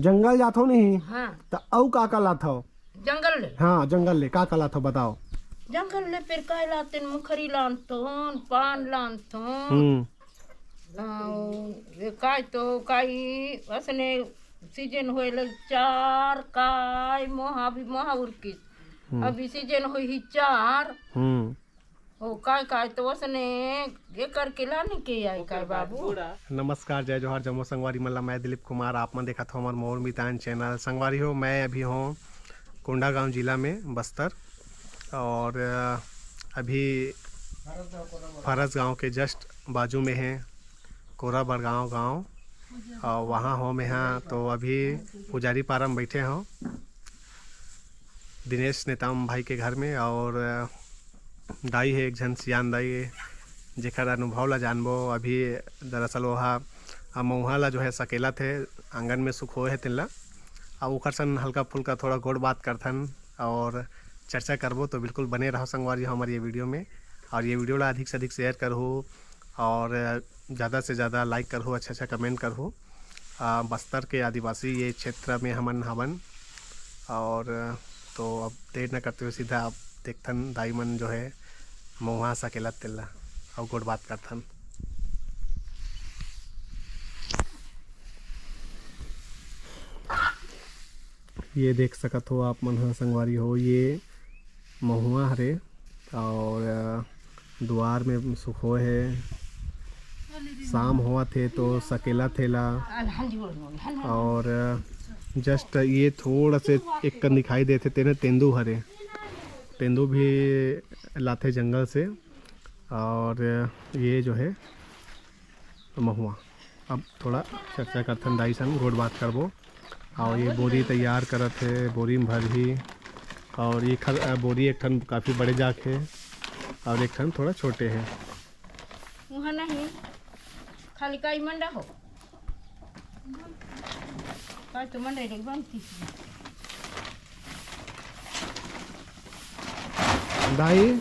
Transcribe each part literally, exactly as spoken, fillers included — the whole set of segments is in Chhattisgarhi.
जंगल जाथो नहीं? हाँ। त अउ का का लाथो? जंगल ले। हाँ, जंगल ले का का लाथो, बताओ। जंगल ले फिर काय लातेन, मुखरी लानथोन, पान लानथोन। हम्म। अउ ये काय तो काय, असने सीजन होए लग चार, काय, मोहा भी, मोहा उरकिस। हम्म। अभी सीजन होई ही चार। हम्म। ओ काय काय तो असने ये करके लाने के आई काय बाबू। नमस्कार, जय जोहार, जम्मो संगवारी मन ला। मैं दिलीप कुमार, आप मन देखत हो हमर मोर मितान चैनल। संगवारी हो, मैं अभी हूँ कोंडागांव जिला में, बस्तर, और अ, अभी फरस गांव के जस्ट बाजू में है कोरा बड़गांव गांव, और वहाँ हो मैं हाँ। तो अभी पुजारी पारा में बैठे हो दिनेश नेताम भाई के घर में, और अ, दाई है एक झन सियान दाई है, जेकर अनुभव ला जानबो। अभी दरअसल वो हा, अ, मउहा ला जो है सकेलत हे, आंगन में सुखोए हे तेन ला, अब ओकर सन हल्का फुल्का थोड़ा गोठ बात करथन और चर्चा करबो। तो बिल्कुल बने रहो संगवारी हो हमर ये वीडियो में, और ये वीडियो ला अधिक से अधिक शेयर करहु और ज़्यादा से ज़्यादा लाइक करहु, अच्छा अच्छा कमेंट करहु। आ, बस्तर के आदिवासी ये क्षेत्र में हमन हवन, और तो अब देर न करते हुए सीधा अब देखथन दाई मन जो है मउहा सकेलत तेला, अउ गोठ बात करथन। ये देख सकत हो आप मन ह संगवारी हो, ये महुआ हरे और, अ, दुआर में सुखोए हे। शाम होवत हे तो सकेलत हे ला। और, अ, जस्ट ये थोड़ा से एक कन दिखाई देथे, तेने तेंदू हरे। तेंदू भी लाथे जंगल से। और ये जो है महुआ। अब थोड़ा चर्चा करथन दाई संग, गोठ बात करबो। और ये बोरी तैयार करत हे, बोरी में भरही। और ये खर-, अ, बोरी एक ठन काफ़ी बड़े जाके और एक ठन थोड़ा छोटे हे। वहाँ नहीं, खाली काई मंडा हो। काय तो मंडई रे बनती। दाई,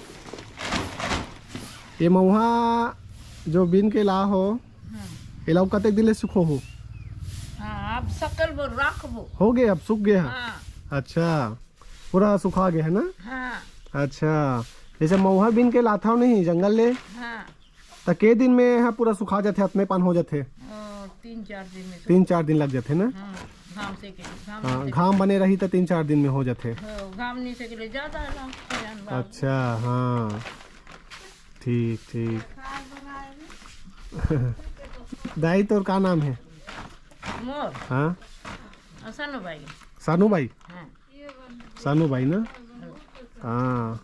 ये मउहा जो बीन के ला हो, हाँ। एला अउ कतेक दिन ले सुखो हो? हाँ, अब सकल बो राखबो। हो गए, अब सूख गए हे। हाँ। अच्छा, पूरा सुखा गए हे ना? हाँ। अच्छा, जैसे मउहा बीन के लाथव नहीं जंगल ले, हाँ। त के दिन में ह पूरा सुखा जाथे, अतने पान हो जाथे? ओ, तीन चार दिन में तीन चार दिन लग जाथे ना? हाँ, घाम से के, घाम हाँ, से घाम बने रही त तीन चार दिन में हो जाथे। हो, घाम नहीं से के ले ज्यादा लग जान बाबू। अच्छा, हाँ, ठीक, ठीक। दाई, तोर का नाम हे? मोर? हाँ? अ, सानू बाई। सानू बाई? हाँ। सानू बाई ना? हाँ।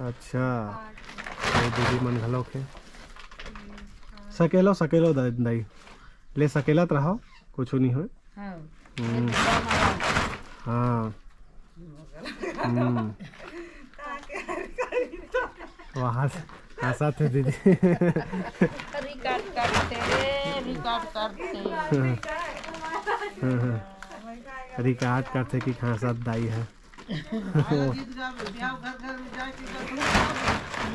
अच्छा, ये दीदी मन घलोक हे। सकेलो, सकेलो दा-, दाई। ले सकेलत रहो, कुछु नहीं होय। हाँ। हम्म। हाँ। हम्म। वहाँ से हंसत हे दीदी। रिकॉर्ड करथे रे, रिकॉर्ड करथे। हाँ, हाँ। रिकॉर्ड करथे कि हंसत दाई हे।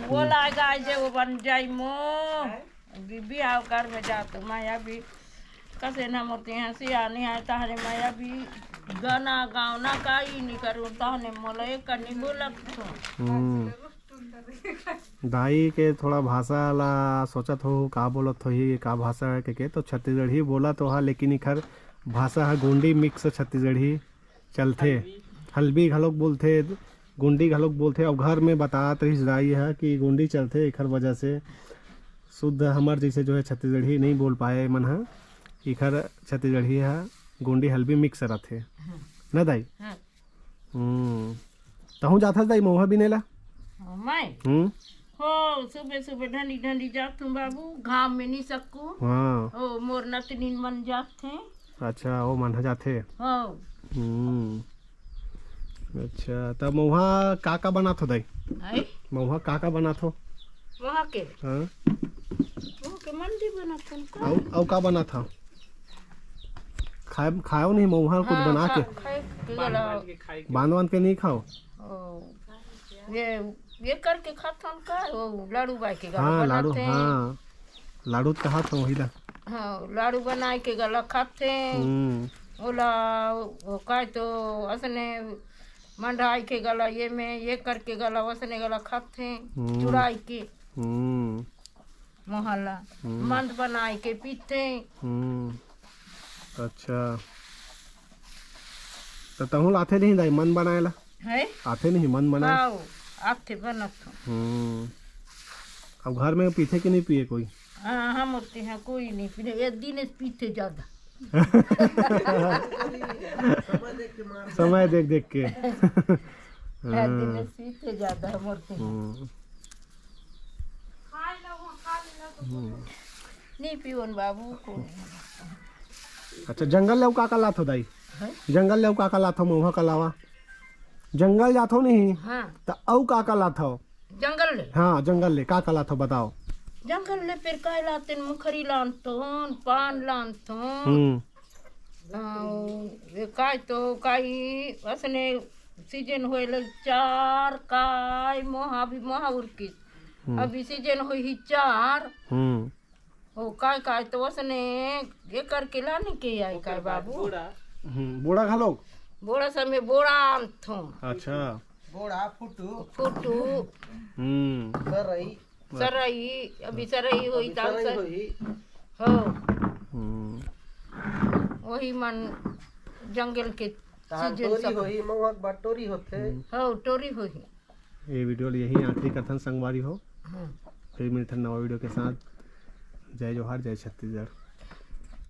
वो लागा जे वो बन जाई मो। बिहाव कर में जात मैं अभी कसे ना मोती हंसी आनी आए, तहने मैं अभी गाना गावना का ही नहीं करूँ, तहने मोला एक करनी बोलत हो। हम्म। दाई के थोड़ा भाषा ला सोचत हो, का बोलत होही, का भाषा हे के, के तो छत्तीसगढ़ी बोलत हो हा, लेकिन इखर भाषा ह गोंडी मिक्स छत्तीसगढ़ी चलथे। हल्बी। हल्बी घलोक बोलथे, गोंडी घलोक बोलथे। अउ घर में बतात रहिस दाई ह कि गोंडी चलथे, एखर वजह से शुद्ध हमर जैसे जो है छत्तीसगढ़ी नहीं बोल पाए मन ह। इखर छत्तीसगढ़ी ह गोंडी हल्बी मिक्स रथे। हाँ। ना दाई? हाँ। हम्म। तहूँ जाथस दाई महुआ बिने ला? हाँ, मैं? हम्म। हो, सुबह सुबह ढंडी ढंडी जाथूं बाबू, घाम में नहीं सकू। हाँ। हो, मोर नतनीन मन जाथे। अच्छा, वो मन ह जाथे। हो। हम्म। अच्छा, तब महुआ का का बनात हो दाई? आई? महुआ का का बनात हो? वहाँ के? हाँ। वहाँ के मंडी बनात हन का? अउ, अउ का बनात हो? खाए, खाओ नहीं महुआ कुछ हाँ, बना खा-, के? खाए के गला। बांध बांध के नहीं खाओ? ओ, ये, ये करके खाथन का? वो लाडू बाई के गला हाँ, लाडू, बनाथे। हाँ। लाडू तो कहा था वही ला। हाँ, लाडू बनाए के गला खाथे। हम्म। ओला, ओ काय तो असने मंडाई के गला, ये में ये करके गला, वसने गला खाथे, हम्म। चुड़ाई के। हम्म। मोहला, हम्म। मंद बनाई के पीथे। हम्म। अच्छा। त तहूँ लाथे नहीं दाई, मन बनाए ला? है? आथे नहीं, मन बनाए? हाँ, आथे बनत हो। हम्म। अब घर में पीथे कि नहीं पिए कोई? हाँ, हम होते हैं, कोई नहीं पीने, एक दिन पीथे ज्यादा। समय देख देख के। हाँ, दिन हाँ। पीथे ज्यादा हम होते हैं। हम्म। हम्म। नहीं पीवन बाबू को। अच्छा, जंगल ले अउ का का लाथो दाई? हैं? जंगल ले अउ का का लाथो महुआ के अलावा? जंगल जाथो नहीं? हाँ। त अउ का का लाथो? जंगल ले? हाँ, जंगल ले का का लाथो बताओ? जंगल ले फिर काय लातेन, मुखरी लानथोन, पान लानथोन। हम्म। अउ ये काय तो काय असने सीजन होए ले चार काय मोहा भी मोहा उरकिस। हम्म। अभी सीजन होई ही चार। हम्म। ओ काय काय तो वसने ये करके लाने के आई काय बाबू। हम्म, बोड़ा घलो? बोड़ा समय बोड़ा आनथों। अच्छा। बोड़ा, फुटू। फुटू। हम्म। सरई। सरई, अभी सरई होई अभी ताल सरई सर। होई। हो। हम्म। वही मन जंगल के ताल सीजन टोरी सब। होई, महुआ के बाद टोरी होथे। हम्म। हो, टोरी होई। ये वीडियो ल यही आखिरी कथन संगवारी हो। हम्म। फिर मिलथन नवा वीडियो के साथ। जय जोहार, जय छत्तीसगढ़।